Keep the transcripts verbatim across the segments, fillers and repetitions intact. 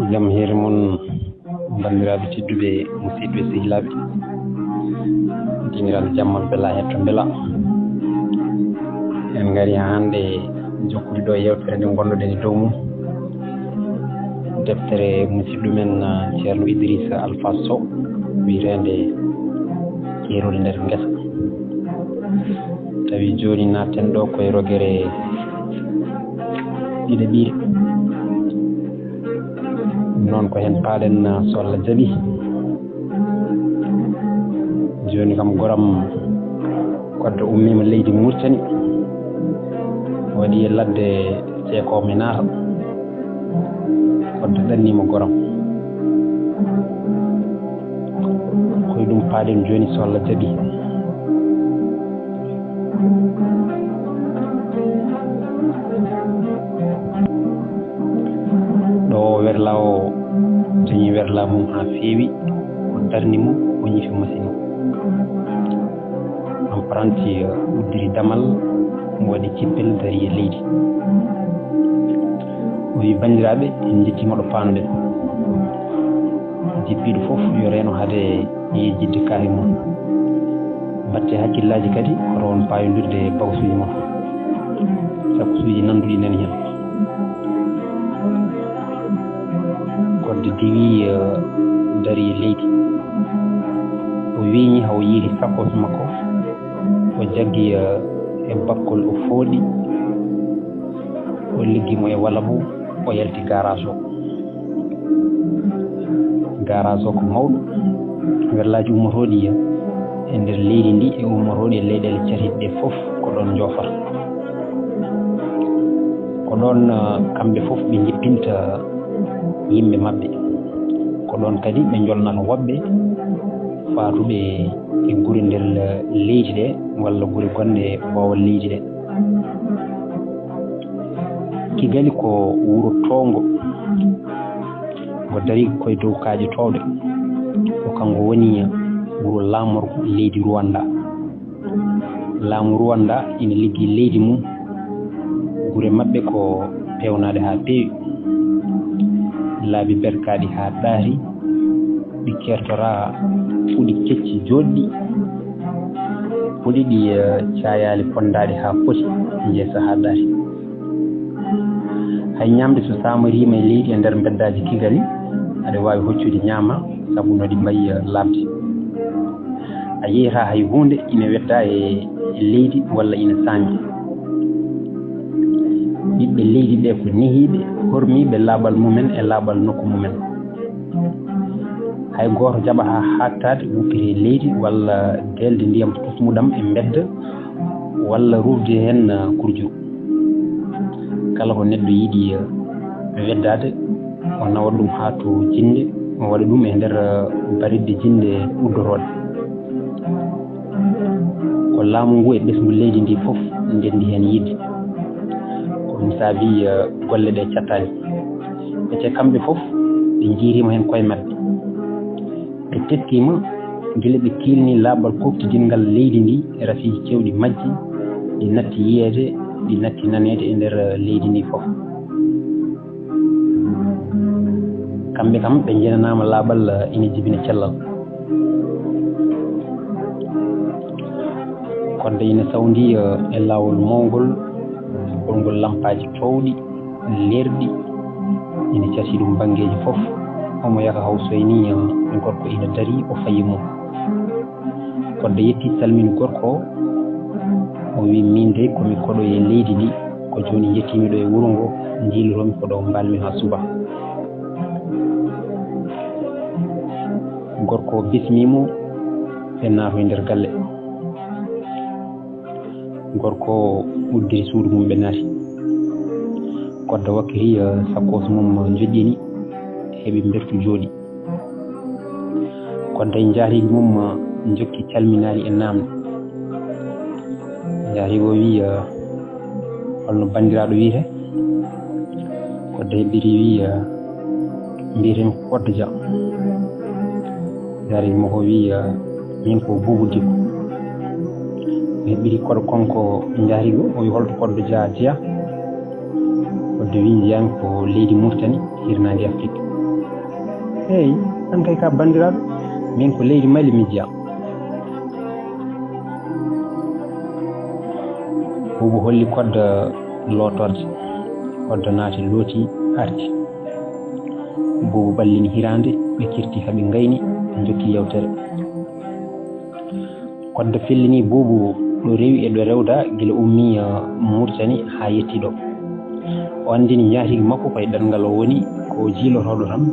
Jam hiiri mon, banndiraaɓe tedduɓe, musidɓe sehilaaɓe. Dingiral jamma bela hetto mbela. En ngari haa hannde jokkude ɗo yewtere nde ngonnoɗen e dow mum. Deftere musidɗo men, ah, Ceerno Idrissa Alpha Sow, wiyeteende Keerol nder ngesa. Tawi jooni naaten ɗo koye rogere ɗiɗaɓire. Noon ko heen paaɗen, so Allah jaɓi. Jooni kam goram Koddo ummiima leydi Mauritanie, waɗi e ladde Seeko mi naata. Koddo ɗanniima goram. Koye ɗum paaɗen jooni so Allah jaɓi. Ɗo werlaa o dañi werlaa mum haa feewi, o darni mo, o ñifi masiŋ o. Ɗon paranti uddiri damal, waɗi cippel, dari e leydi. O wi, "Banndiraaɓe, en njettiima ɗo paanoɗen. Jippiiɗo fof yo reeno hade yejjitde kaahe mum. Mbaɗte hakkillaaji kadi, ko roon paayondirde e bawsuuji mon. Sakkusuuji nannduɗi nani heen." Koddo diwi, eh, dari e leydi. O wiiñi haa o yiili sakos makko. O jaggi, eh, e bakkol o fooɗi. O liggi mo e walabu, o yalti garage o. Garage o ko mawɗo. Werlaaji ummotooɗi e nder leydi ndi e ummotooɗi e leyɗeele catiiɗe ɗe fof ko ɗoon njoofata. Ko ɗoon, eh, kamɓe fof ɓe njippinta yimɓe maɓɓe. Ko ɗoon kadi ɓe njolnata woɓɓe faatuɓe e gure nder leydi ɗe walla gure gonɗe boowal leydi ɗe. Kigali ko wuro towngo, ngo darii koye dow kaaƴe toowɗe. Ko kanko woni wuro laamorgo leydi Rwanda. Laamu Rwanda ina liggi leydi mum. Gure maɓɓe ko peewnaaɗe haa peewi. Laabi berkaaɗi haa ɗaati. Ɗi keertoraa puɗi kecci jooɗɗi. Puɗi ɗi, eh, caayaali ponndaaɗi haa poti njeesa haa ɗaati. Hay ñaamde so saamoriima e leydi e nder mbeddaaji Kigali, aɗa waawi hoccude ñaama, sabu no ɗi mbayi, eh, laaɓde. A yiyataa hay huunde ina wedda e, e leydi walla ina saami. Ɓiɓɓe leydi ɓe ko nehiiɓe, hormiiɓe laaɓal mumen e laaɓal nokku mumen. Hay gooto jaɓataa haaɗtaade wuppitee leydi walla deelde ndiyam tusmuɗam e mbedda walla ruurde heen, uh, kurjuru. Kala ko neɗɗo yiɗi, uh, weddaade, o nawa ɗum haa to jinnde, o waɗa ɗum e nder, uh, baridde jinnde uddotooɗe. Ko laamu ngu e ɓesngu leydi ndi fof ndenndi heen yiɗde. Ko ɗum saabi, eh, golle ɗe cattaani. Ete kamɓe fof ɓe njiiriima heen koye maɓɓe. Ɓe teskiima gila ɓe kiilni laaɓal kuuɓtidinngal leydi ndi e rafiiji keewɗi majji, ɗi natti yiyeede, ɗi natti naneede e nder, eh, leydi ndi fof. Kamɓe kam ɓe njenanaama laaɓal, eh, ina jibina cellal. Kodde ina sawndi, eh, e laawol mawngol, ɓurngol lampaaji toowɗi, leerɗi, ina casi ɗum banngeeji fof. Omo yaka haw soyni, eh, gorko ina darii, o fayi mum. Kodde yetti salmini gorko o, o wi, "Min dey ko mi koɗo e leydi ndi, ko jooni njettiimi ɗo e wuro ngo, njiilotoomi ko ɗo mbalmi haa suba." Gorko o bismii mo, ɓe naatoyi nder galle. Gorko o uddiri suudu mum, ɓe naati. Kodde wakkiri, eh, sakkos mum joƴƴini, heɓi mbertu jooɗi. Kodde e njaatigi mum, eh, njokki calminaali e naamne. Njaatigi o wi, eh, "Holno banndiraaɗo wiyetee?" Kodde heɓɓiti wi, eh, "Mbiyetee mi ko Koddo Dia." Njaatigi makko wi, eh, "Min ko Buubu Dikko." Heɓɓiti koɗo kanko njaatigi o, o wi, "Holto Koddo Dia jeyaa?" Kodde wi, "Njeyaami ko leydi Mauritanie, hirnaange Afrik." Eyi, an kay ka banndiraaɗo, min ko leydi Mali mi jeyaa. Buubu holli Kodda lootorde. Kodda naati looti arti. Buubu ɓallini hiraande, ɓe kirti haa ɓe ngayni, ɓe njokki yewtere. Kodda fellini Buubu ɗo rewi e ɗo rewda gila ummii, eh, Murtani haa yetti ɗo. O anndini ñaatigi makko ko e ɗanngal o woni, ko o jiilotooɗo tan,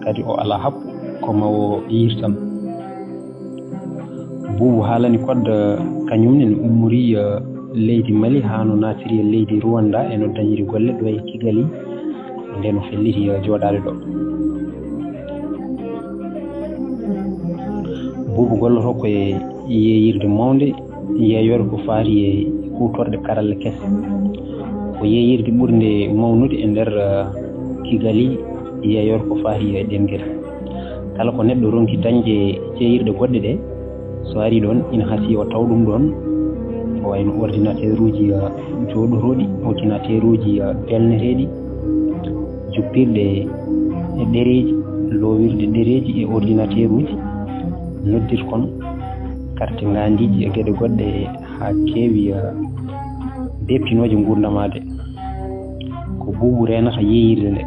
kadi o alaa happu, ko ma o yirtan. Buubu haalani Kodda kañum ne no ummorii, eh, leydi Mali haa no naatiri e leydi Rwanda e no dañiri golle ɗo e Kigali, nde no felliti, eh, jooɗaade ɗo. Buubu gollotoo ko e yeeyirde mawnde, yeeyoore ko faati e huutorɗe karalla kese. Ko yeeyirde ɓurnde mawnude e nder, eh, Kigali, yeeyoore ko faati e ɗeen geɗe. Kala ko neɗɗo ronki dañde jeeyirɗe goɗɗe ɗe, so ari ɗoon, ina hasii o taw ɗum ɗoon, ko wayno ordinateur uji, eh, jooɗotooɗi, ordinateur uji, eh, belneteeɗi, juppirɗe e ɗereeji, loowirɗe ɗereeji e ordinateur uji, noddirkon, karte ngaandiiji e geɗe goɗɗe haa keewi, eh, beeptinooje nguurndam aade. Ko Buubu reenata yeeyirde nde.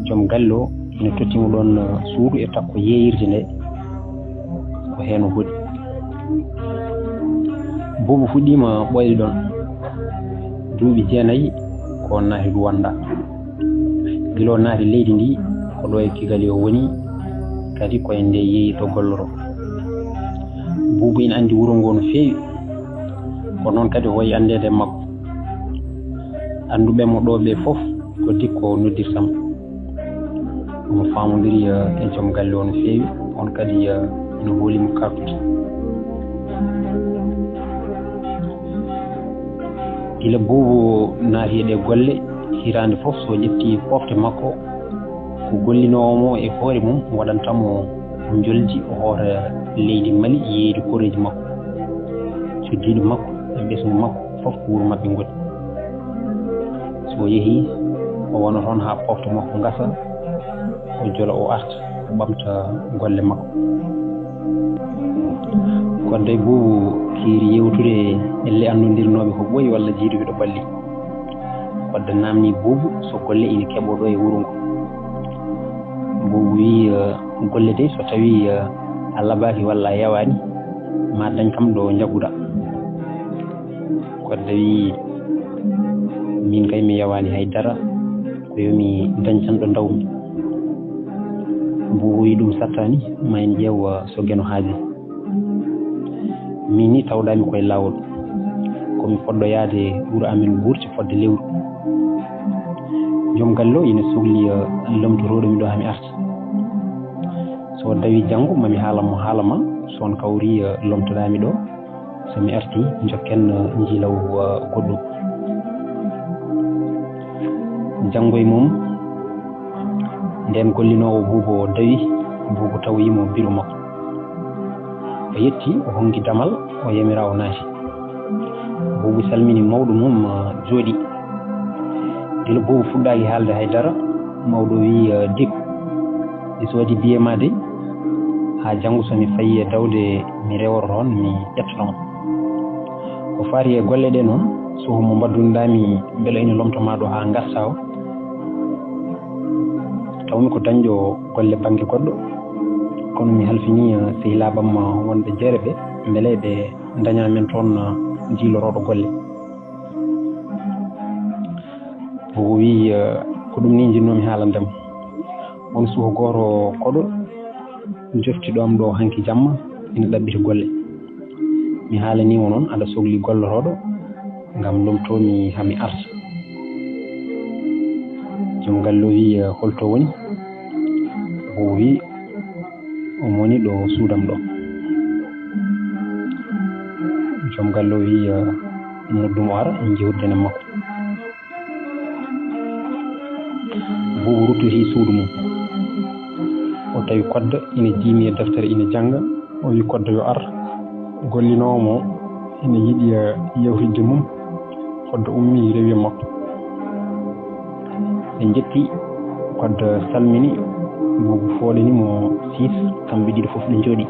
Joom galle o ina totti mo ɗoon, eh, suudu e takko yeeyirde nde, ko heen o hoɗi. Buubu fuɗɗiima ɓooyde ɗoon. Duuɓi jeenayi ko o naati Rwanda. Gila o naati leydi ndi, ko ɗo e Kigali o woni, kadi ko e nde yeeyirde o golloroo. Buubu ina anndi wuro ngoo no feewi, ko noon kadi o wayi anndeede e makko. Annduɓe mo ɗo ɓe fof ko Dikko noddirta mo. Omo faamondiri, eh, e joom galle o no feewi, oon kadi, eh, ina hooli mo kaɓɓe. Gila Buubu naati e ɗe golle, hitaande fof so ƴetti pofte makko, ko gollinoowo mo e hoore mum waɗanta mo njoldi o hoota leydi Mali, yeeyde koreeji makko. Cuddiiɗo makko e ɓesngu makko fof ko wuro maɓɓe ngoni. So o yehii, o wona toon haa pofte makko ngasa, o jola, o arta, o ɓamta golle makko. Kodda e Buubu keeri yewtude e le annondirnooɓe ko ɓooyi walla jiiduɓe ɗo balli. Kodda naamni Buubu so golle ina keɓoo ɗo e wuro ngo. Buubu wiyi, eh, golle dey so tawii, eh, a labaaki walla a yawaani, ma dañ kam ɗo njagguɗaa. Kodda wiyi, min kay mi yawaani hay dara, ko yo mi dañ tan ɗo ndawmi. Buubu wiyi ɗum sattaani, ma en ƴeew, eh, so Geno haaji. Min ni tawɗaami koye laawol. Ko mi fotɗo yahde wuro amen Burti fodde lewru. Joom galle o ina sokli, eh, lomtorooɗo mi ɗo haa mi arta. So o dawi janngo, ma mi haala mo haala ma, so on kawri, eh, lomtoɗaa mi ɗo, so mi arti, njokken, eh, njiilaw, eh, goɗɗum. Janngo e mum, ndeen gollinoowo Buubu o dawi, Buubu tawoyi mo biro makko. O yetti, o honngi damal, o yamira, o naati. Buubu salmini mawɗo mum, eh, jooɗi. Gila Buubu fuɗɗaaki haalde hay dara, mawɗo wiyi, eh, Dikko, mi soodi biye ma dey, haa janngo so mi fayi e dawde mi rewoto toon, mi ƴettoto ma. Ko faati e golle ɗe noon, suuhu mo mbaddunɗaa mi mbela ina lomto ma ɗo haa ngartaa o. Tawmi ko dañɗo golle bannge goɗɗo, kono mi halfinii, eh, sehilaaɓe am wonɓe Jeere ɓe, mbele ɓe ndaña men toon, eh, jiilorooɗo golle. O wiyi, eh, ko ɗum ni njinnoomi haalande ma. Won suuho gooto koɗo jofti ɗo am ɗo hanki jamma, ina ɗaɓɓiti golle. Mi haalanii mo noon aɗa sokli gollotooɗo ngam lomtoomi haa mi arta. Joom galle o wiyi, eh, hol to woni? O wiyi, omo woni ɗo suudu am ɗo. Joom galle o wiyi, eh, noddu mo ara, en njehru denam makko. Buubu ruttotii suudu mum. O tawi Kodda ina jiimi e deftere ina jannga. O wiyi Kodda yo ar. Gollinoowo mo ina yiɗi, eh, yewtidde mum. Kodda ummii rewi e makko. Ɓe njetti, Kodda salmini. Buubu fooɗani mo siis, kamɓe ɗiɗo fof ɓe njooɗi.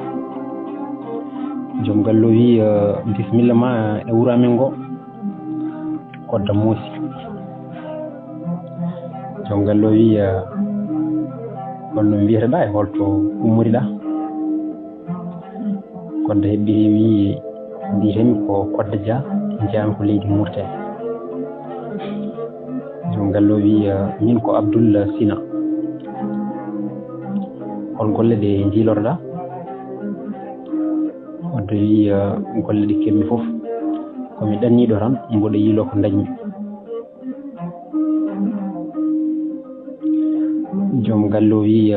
Joom galle o wii, "Eh, bisimilla ma e wuro amen ngo." Kodda moosi. Joom galle o wii, "Eh, holno mbiyete-ɗaa e holto ummori-ɗaa?" Kodda heɓɓi wii, "Mbiyetee-mi ko Kodda Dia, njeyaa-mi ko leydi Mauritanie." Joom galle o wii, "Min ko Abdoul Sina. Hol golle ɗe njiilor-ɗaa?" Kodda wii, "Golle ɗe keɓ-mi fof, ko mi ɗanniiɗo tan, mboɗo yiiloo ko ndañ-mi." Joom galle o wii,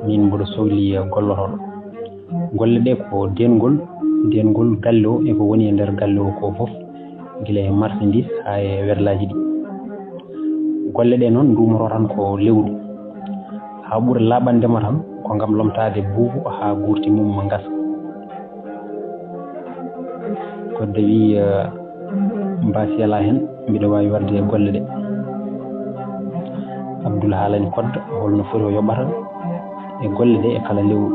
"Min mboɗo sohli gollotooɗo." Golle ɗe ko deengol, deengol galle o e ko woni e nder galle o ko fof, gila e marchandise haa e werlaaji ɗi. Golle ɗe noon nduumoto tan ko lewru. Haa ɓura laaɓande ma tan ko ngam lomtaade Buubu haa guurti mum ma ngasa. Kodda wii, "Eh, mbaasi alaa heen, mbiɗa waawi waɗde golle ɗe." Abdul haalani Kodda holno foti o yoɓata e golle ɗe e kala lewru.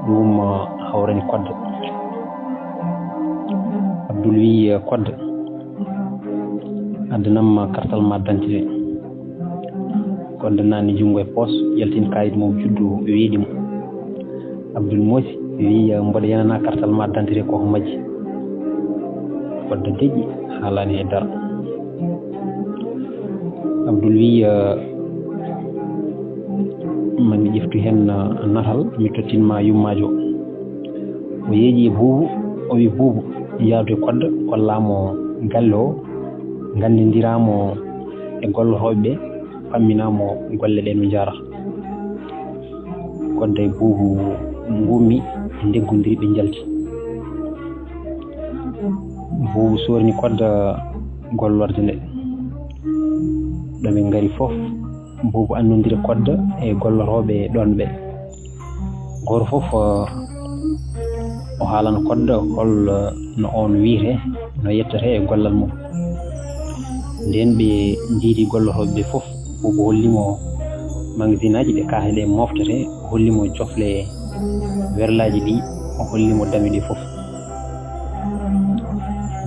Ɗum, eh, hawrani Kodda. Abdul wii, eh, "Kodda, addanam kartal ma dantite." Kodda naatni junngo e poos, jaltini kaayit mum juddu, weeɗi mo. Abdul moosi, wii, "Mboɗo yenanaa kartal ma dantite ko ko majji." Kodda deƴƴi, haalaani hay dara. Abdul wii, "Ma mi ƴeftu heen natal, mi tottin ma yummaajo." O yeeƴi e Buubu, o wii, "Buubu, yaadu e Kodda, kollaa mo galle o, nganndindiraa mo e gollotooɓe ɓe, pamminaa mo golle ɗe no njahrata." Kodda e Buubu ngummi, ndeggondiri, ɓe njalti. Buubu soorni Kodda gollorde nde. Ɗo ɓe ngari fof, Buubu anndondiri Kodda e gollotooɓe ɗoon ɓe. Gooto fof, eh, o haalana Kodda hol, eh, no oon wiyetee, no yettetee e gollal mum. Ndeen ɓe njiidi gollotooɓe ɓe fof, Buubu holli mo magasinaaji ɗe kaake ɗe moftetee, o holli mo cofle werlaaji ɗi, o holli mo dame ɗe fof.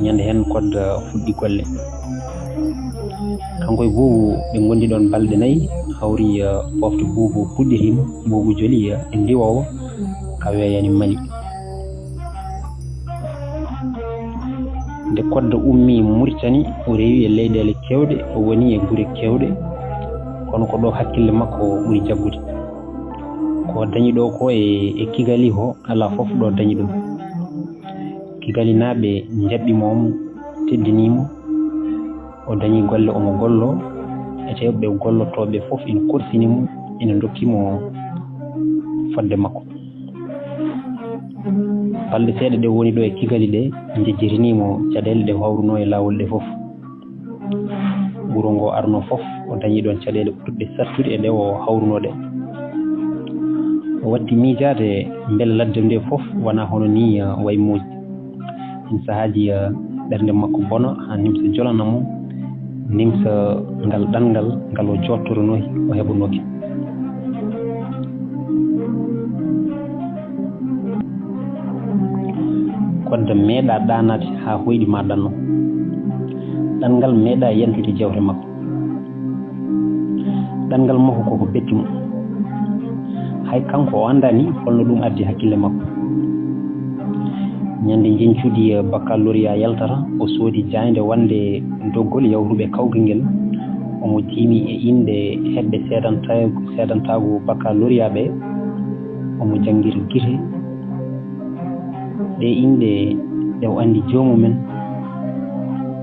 Ñande heen Kodda fuɗɗi golle. Kanko e Buubu ɓe ngondi ɗoon balɗe nayi, hawri, eh, foofde Buubu puɗɗirii mo, Buubu joli, eh, e ndiwoowo ka weeyo ne mali. Nde Kodda ummii Muritani, o rewi e leyɗeele keewɗe, o woni e gure keewɗe, kono ko ɗo hakkille makko ɓuri jaggude. Ko dañi ɗo ko e, e Kigali ko alaa fof ɗo dañi ɗum. Kigalinaaɓe njaɓɓi mo, teddinii mo, o dañi golle, omo gollo, ete ɓe gollotooɓe fof ina korsini mo, ina ndokki mo fodde makko. Balɗe seeɗa ɗe woni ɗo e Kigali ɗe, njejjitinii mo caɗeele ɗe hawrunoo e laawol ɗe fof. Wuro ngo arnoo fof, o dañi ɗoon caɗeele ɓurɗe sattude e ɗe o hawrunoo ɗe. O watti miijaade mbele ladde nde fof wonaa hono nii, eh, wayi moƴƴi. Heen sahaaji, eh, ɓernde makko bona, haa nimsa jolana mo, nimsa ngal ɗanngal ngal o jooɗtoronooki, o heɓanooki. Kodda meeɗaa ɗaanaade haa hoyɗi ma ɗanno. Ɗanngal meeɗaa yantude jawte makko. Ɗanngal makko koko betti mo. Hay kanko o anndaani holno ɗum addi hakkille makko. Ñande njeñcudi baccalauréat yaltata, o soodi jaaynde wonnde doggol yawtuɓe kawgel ngel. Omo jiimi e inɗe heɓɓe seedanta-, seedantaagu baccalauréat ɓe. Omo janngiri gite. Ɗe inɗe ɗe o anndi joomum en,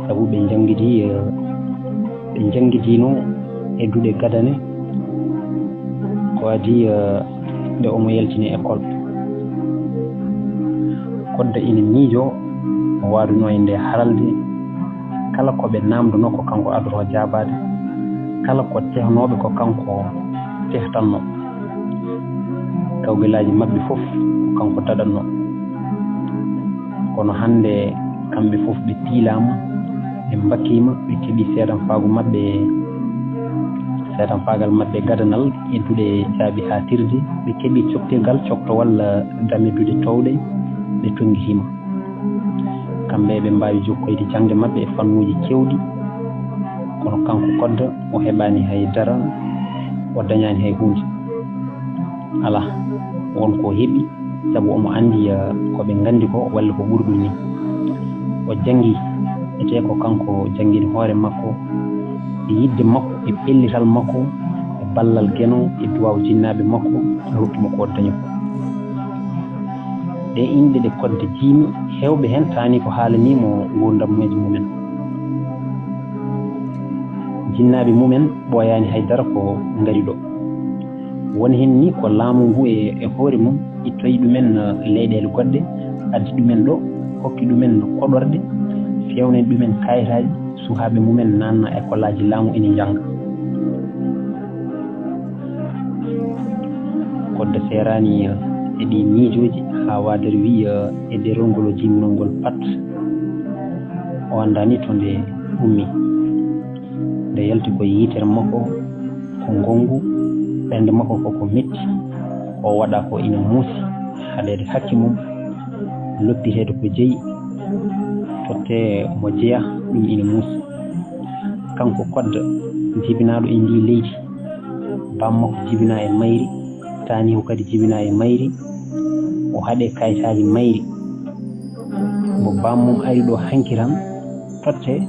sabu ɓe njanngidi, eh, ɓe njanngidino e duɗe gadane, ko adii, eh, nde omo yaltini école. Kodda ina miijoo, o waaduno e nde haralde, kala ko ɓe naamnduno ko kanko ardotoo jaabaade, kala ko tehnooɓe ko kanko tehtanno. Kawgelaaji maɓɓe fof ko kanko daɗatno. Kono hannde kamɓe fof ɓe piilaama, ɓe mbakkiima, ɓe keɓi seedanfaagu maɓɓe. Seetan faagal maɓɓe gadanal e duɗe caabi haa tirde, ɓe keɓi coktirgal cokto walla dame duɗe toowɗe, ɓe tonngitii mo. Kamɓe ɓe mbaawi jokkoyde jaŋde maɓɓe e fannuuji keewɗi, kono kanko Kodda o heɓaani hay dara, o dañaani hay huunde. Alaa, won ko o heɓi, sabu omo anndi, eh, ko ɓe nganndi ko walla ko ɓuri ɗum ni. O janngi, etee ko kanko janngini hoore makko, e yiɗde makko, e pellital makko, e ballal Geno, e duwaaw jinnaaɓe makko, ɓe hokki mo ko o dañi ko. Ɗee inɗe ɗe Kodda jiimi, heewɓe heen taani ko haalanii mo nguurndam meeji mumen. Jinnaaɓe mumen ɓooyaani hay dara ko ngari ɗo. Won heen ni ko laamu ngu e, e hoore mum ittoyi ɗumen, eh, leyɗeele goɗɗe, addi ɗumen ɗo, hokki ɗumen koɗorɗe, feewnani ɗumen kayitaaji, suhaaɓe mumen naanna e kolaaji laamu ina njannga. Kodda seeraani, eh, e ɗi miijooji haa waadere wiya, eh, e ɗerol ngol o jimnol ngol pat, o anndaani to nde ummi. Nde yalti ko yitere makko, ko ngongu, ɓernde makko ko ko metti, ko waɗa ko ina muusi, haɗeede hakke mum, loppiteede ko jeyi, tottee mo jeya, ɗum ina muusi. Kanko Kodda, jibinaaɗo e ndii leydi, baam makko jibinaa e mayri, taaniiko kadi jibinaa e mayri, o haɗee kayitaaji mayri. Mo baam mum ari ɗo hanki tan, tottee,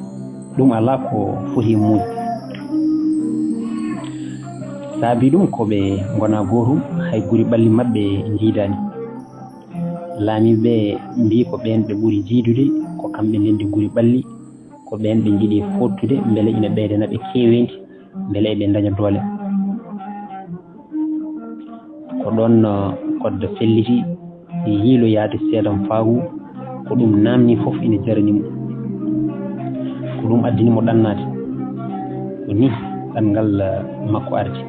ɗum alaa ko foti e muusde. Saabii ɗum ko ɓe ngonaa gootum, hay guri ɓalli maɓɓe njiidaani. Laamiiɓe ɓe mbii ko ɓeen ɓe ɓuri jiidude, ko kamɓe ndenndi guri ɓalli, ko ɓeen ɓe njiɗi fooɗtude, mbele ina ɓeydana ɓe keeweendi, mbele eɓe ndaña doole. Ko ɗoon, uh, Kodda felliti, yiiloyaade seedam faagu, ko ɗum naamni fof ina jarani mo. Ko ɗum addani mo ɗannaade. Ko nii ɗanngal, uh, makko ardi.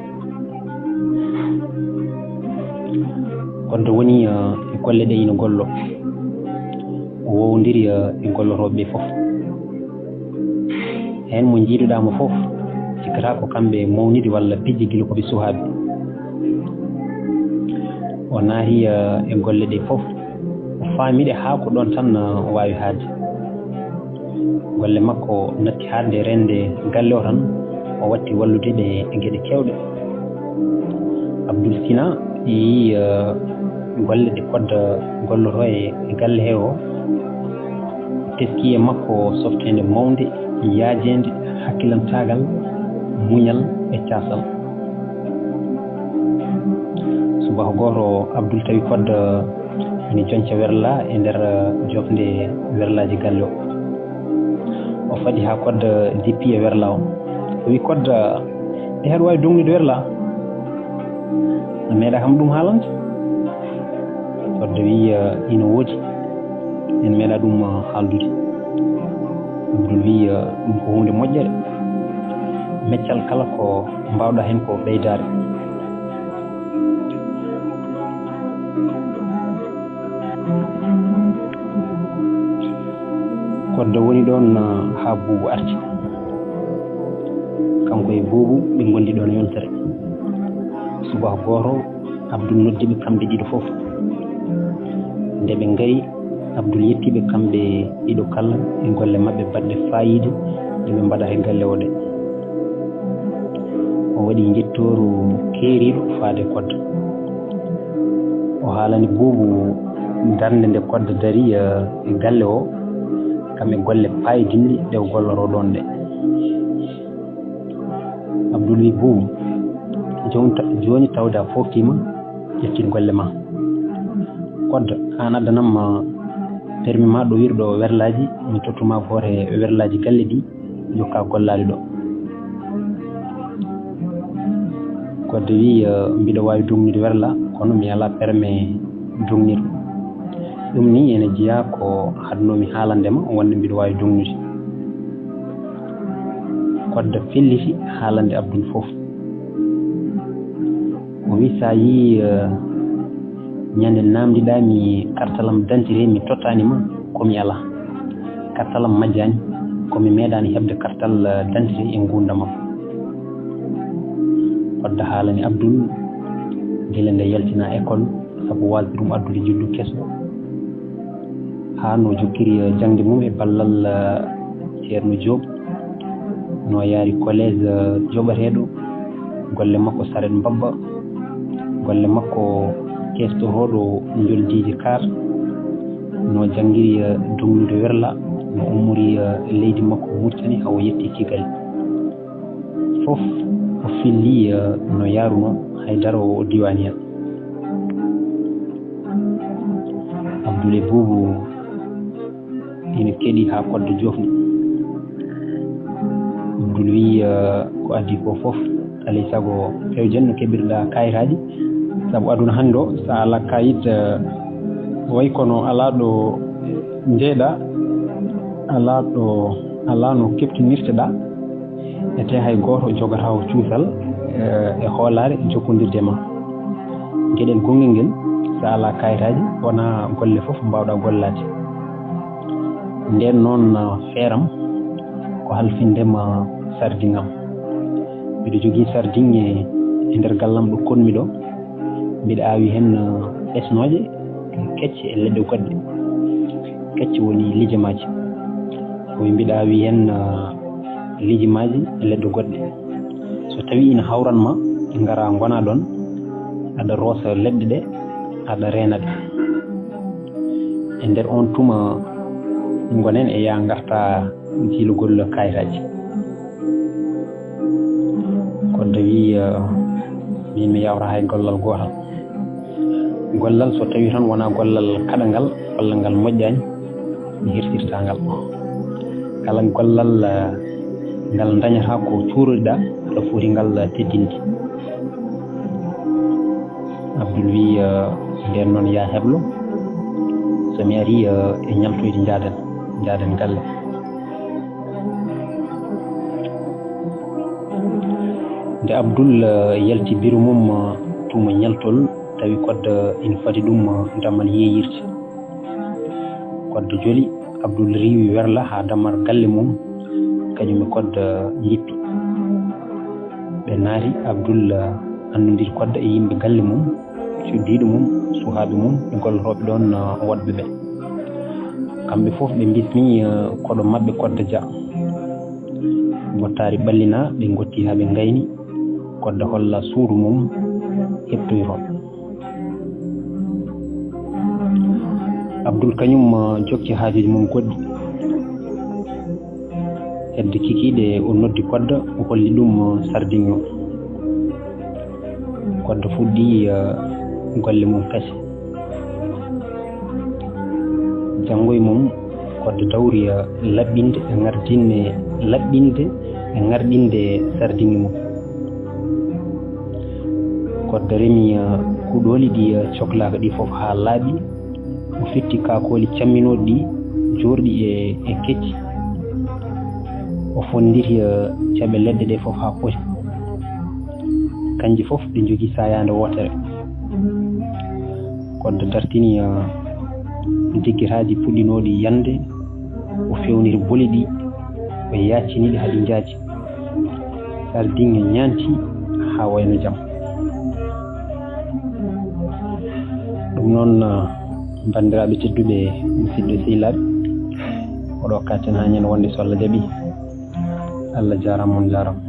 Kodda woni, uh, e golle ɗe ina gollo. O wowondiri, uh, e gollotooɓe ɓe fof. Heen mo njiiduɗaa mo fof, cikkataa ko kamɓe mawnidi walla pijji gila ko ɓe suhaaɓe. O naati, eh, e golle ɗe fof. O faami ɗe haa ko ɗoon tan, eh, o waawi haaɗde. Golle makko natti haaɗde reende galle o tan, o watti wallude ɓe e geɗe keewɗe. Abdul Sina yii, eh, golle ɗe Kodda gollotoo e, e galle he o. Teski e makko softeende mawnde, yaajeende, hakkilantaagal, muñal e caasal. Subaka gooto, Abdul tawi Kodda ina jonca werla e nder, eh, joofnde werlaaji galle o. O fadi haa Kodda jippi e werla o. O wi, "Kodda, e haɗa waawi dognude werla?" A meeɗa kam ɗum haalande? Kodda wi, eh, ina woodi. En meeɗa ɗum, eh, haaldude. Abdul wi, eh, ɗum ko huunde moƴƴere. Meccal kala ko mbaawɗa heen ko ɓeydaare. Kodda woni ɗoon, ah, haa Buubu arti. Kanko e Buubu ɓe ngondi ɗoon e yontere. Subaka gooto, Abdul noddi ɓe kamɓe ɗiɗo fof. Nde ɓe ngari, Abdul yetti ɓe kamɓe ɗiɗo kala e golle maɓɓe baɗɗe faayiida ɗe ɓe mbaɗa he galle o ɗe. O waɗi njettooru keeriiɗo faade Kodda. O haalani Buubu darnde nde Kodda dari, eh, e galle o, kam e golle paayodinɗe ɗe o golloroo ɗoon ɗe. Abdul wi, "Buubu, jooni ta-, jooni tawde a fooftiima, ƴettin golle ma. Kodda, aan addanam ma permis ma ɗo wirɗo werlaaji, mi tottu ma gooto e werlaaji galle ɗi." Jokka gollaali ɗo. Kodda wi, eh, "Mbiɗo waawi dognude werla, kono mi alaa permis dognirɗo. Ɗum ni ene jeyaa ko haɗnoomi haalande ma wonde mbiɗo waawi dognude." Kodda felliti haalande Abdul fof. O wi, "So a yii, eh, ñande naamndiɗaa mi kartalam dantite, mi tottaani ma, ko mi alaa. Kartalam majjaani, ko mi meeɗaani heɓde kartal, eh, dantite e nguurndam am." Kodda haalani Abdul gila nde yaltina école, sabu waasde ɗum addude juddu keso. Haa no jokkiri, eh, jaŋde mum e ballal, eh, Ceerno Joob, no yaari collège, eh, joɓateeɗo, golle makko saret mbabba, golle makko keestorooɗo njoldiije kaar, no janngiri, eh, dognude werla, no ummori, eh, leydi makko Murtani haa o yetti Kigali. Fof o filli, eh, no yaarunoo, hay dara o diwaani heen. Abdul e Buubu ina keɗi haa Kodda joofni. Abdul wiyi, eh, ko adii ko fof, alaa e sago fewjen no keɓirɗaa kayitaaji, sabu aduna hannde o, so a alaa kayit, eh, way kono alaa ɗo njeeyɗaa, alaa ɗo, alaa no keptinirteɗaa, ete hay gooto jogataa o cuusal, eh, e hoolaare jokkondirde ma. Geɗel gongel ngel, so a alaa kayitaaji, wonaa golle fof mbaawɗaa gollaade. Ndeen noon, ah, feeram ko halfinde ma sardiŋ am. Mbiɗo jogii sardiŋ e, e nder gallam ɗo konmi ɗo. Mbiɗa aawi heen, ah, ɓesnooje kecce e leɗɗe goɗɗe. Kecce woni lijemaaji. Ko mbiɗa aawi heen, ah, lijemaaji e leɗɗe goɗɗe. So tawii ina hawran ma, ngara ngona ɗoon, aɗa roosa leɗɗe ɗe, aɗa reena ɗe. E nder oon tuma, ngonen e yaa ngarta jiilugol kayitaaji. Kodda wiyi, eh, min mi yawra hay gollal gootal. Gollal so tawii tan wonaa gollal kaɗangal walla ngal moƴƴaani, mi hirsiraa ngal. Kala gollal, eh, ngal ndañataa ko cuuroɗaa, aɗa foti ngal, eh, teddinde. Abdul wiyi, eh, ndeen noon yaa heblo. So mi arii, eh, e ñaltoyde njaaden, njaaden galle. Nde Abdul, eh, yalti biro mum, eh, tuma ñaltol, tawi Kodda ina fadi ɗum, eh, damal yeeyirde. Kodda joli, Abdul riiwi werla haa dammal galle mum, kañum e Kodda njippi. Ɓe naati, Abdul, eh, anndondiri Kodda e yimɓe galle mum, cuddiiɗo mum, suhaaɓe mum, e gollotooɓe ɗoon, eh, woɗɓe ɓe. Kamɓe fof ɓe mbismii, eh, koɗo maɓɓe Kodda Jah. Mbottaari ɓallinaa, ɓe ngotti haa ɓe ngayni, Kodda holla suudu mum, heɓtoytoo. Abdul kañum, eh, jokki haajuuji mum goɗɗi. Hedde kikiiɗe, o noddi Kodda, o holli ɗum, eh, sardiŋ o. Kodda fuɗɗi, eh, golle mum kese. Janngo e mum, Kodda dawri, eh, laɓɓinde e ŋardinne, laɓɓinde e ŋarɗinde sardiŋ mum. Kodda remi, eh, kuɗooli ɗi, eh, coklaaka ɗi fof haa laaɓi. O fitti kaakooli camminooɗi ɗi, joorɗi e, e kecci. O fonnditi, eh, caɓe leɗɗe ɗe fof haa poti. Kanji fof ɗi njogii saayaande wootere. Kodda dartini, eh, diggitaaji puɗɗinooɗi yande. O fewniti boli ɗi, o yaaccini ɗi haa ɗi njaaji. Sardiŋ ñaanti haa wayno jam. Ɗum noon, ah, banndiraaɓe tedduɓe, musidɓe sehilaaɓe, oɗo katten haa ñande wonde so Allah jaɓi. Allah jaaraama, on jaaraama.